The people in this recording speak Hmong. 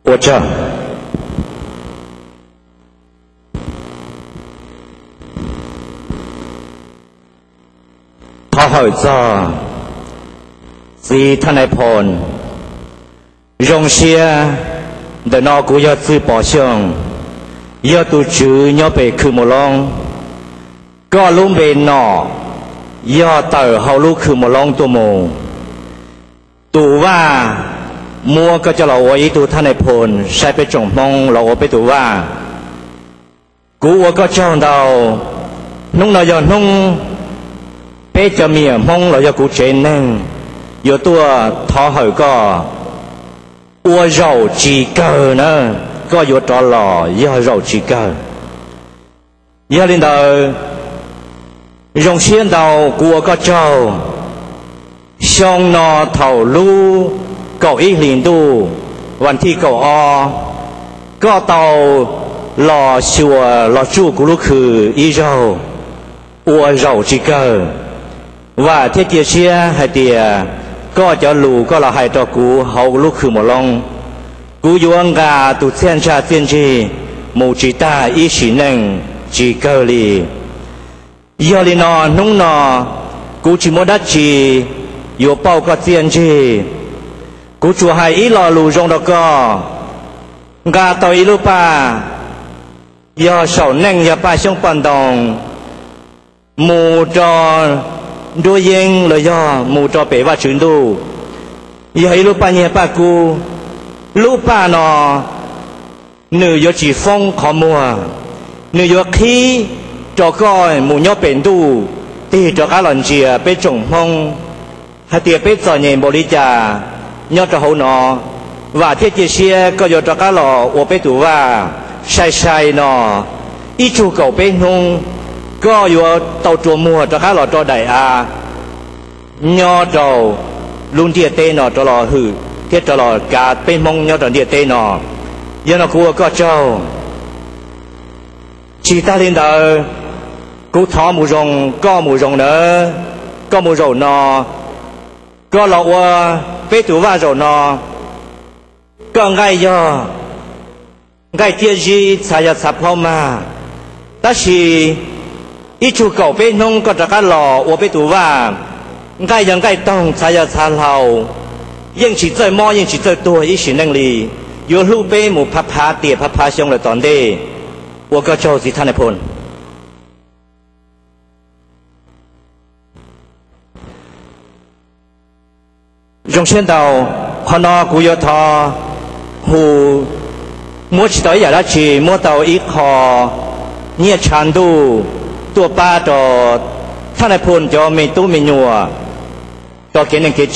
Ua tsaug. Thov hawm txog txiv Thaj Nais Phoo. Zoo siab, ntawm no kuv yog Txwj Pov Xyooj, yog tus tswv nyob pem Khw Mus Loob. Koj lub npe nom yog tawm hauv lub Khw Mus Loob tuaj mus. Tus vaj muab koj coj los ua ib tug Thaj Nais Phoo saib peb tsoom Hmoob los ua peb tus vaj. Kuv ua koj tsaug ntau. Hnub no yog hnub peb cov me nyuam Hmoob los yog kuv tsev neeg yuav tuaj thov hawm koj ua zaum tsis kawg na, koj yuav rov los yog zaum tsis kawg. Yog li ntawd, zoo siab ntau kuv ua koj tsaug. Xyoo no thaum lub kaum ib hlis ntuj, vas thij kaum ob, koj tau los xyuas los tsuj kuv lub khw ib zaug, ua zaum tsis kawg. Vam thiab cia siab hais tias koj cov lus koj los hais rau kuv hauv lub Khw Mus Loob, kuv yuav nqa tus txiaj ntsha txiaj ntsig mus tsis tag ib sim neej tsis kawg li. Yog li no hnub no kuv tsis muaj dab tsi yuav pauj koj txiaj ntsig. Kuv tsuas hais ib lo lus zoo rau koj, nqa tau ib lub paj, yog saum neej yog paj xyoob paj ntoo, mus rau nruab yeeb los yog mus rau pem Vajtswv ntuj, yog ib lub paj nyiaj paj kub. Lub paj no nws yuav tsis foob qhov muag, nws yuav qhib rau koj mus nyob pem ntuj, tig rov qab los ntsia peb tsoom Hmoob hais tias peb txom nyem npaum li cas nyob rau hauv no. Vam thiab cia siab koj yuav rov qab los ua peb tus vaj. Sai sai no, ib tsug kaum peb hnub, koj yuav tau rua muag rov qab los rau daim av nyob rau lub ntiaj teb no rov los hwm thiab rov los kav peb Hmoob nyob rau ntiaj teb no. Yog no kuv ua koj tsaug. Tsis tag li ntawd, kuv thov mus zoo, koj mus zoo nawb. Koj mus zaum no, koj los ua peb tus vaj zaum no, koj nqaij yog nqaij tiaj zib, txha yog txha plaub mag. Tab sis ib tsug kaum peb hnub koj rov qab los ua peb tus vaj, nqaij yog nqaij toog, txha yog txha hlau, yeej tsis txawj mob yeej tsis txawj tuag ib sim neej li, yuav hlub peb mus phav phav tiam phav phav xyoo lawm tom ntej. Ua koj tsaug txiv Thaj Nais Phoo. Zoo siab ntau, qhov no kuv yuav thov hu, muab tsis tau ib yam dab tsi, muab tau ib qho nyiaj tshav ntuj tuaj pab rau Thaj Nais Phoo cov me tub me nyuam rau kev neej kev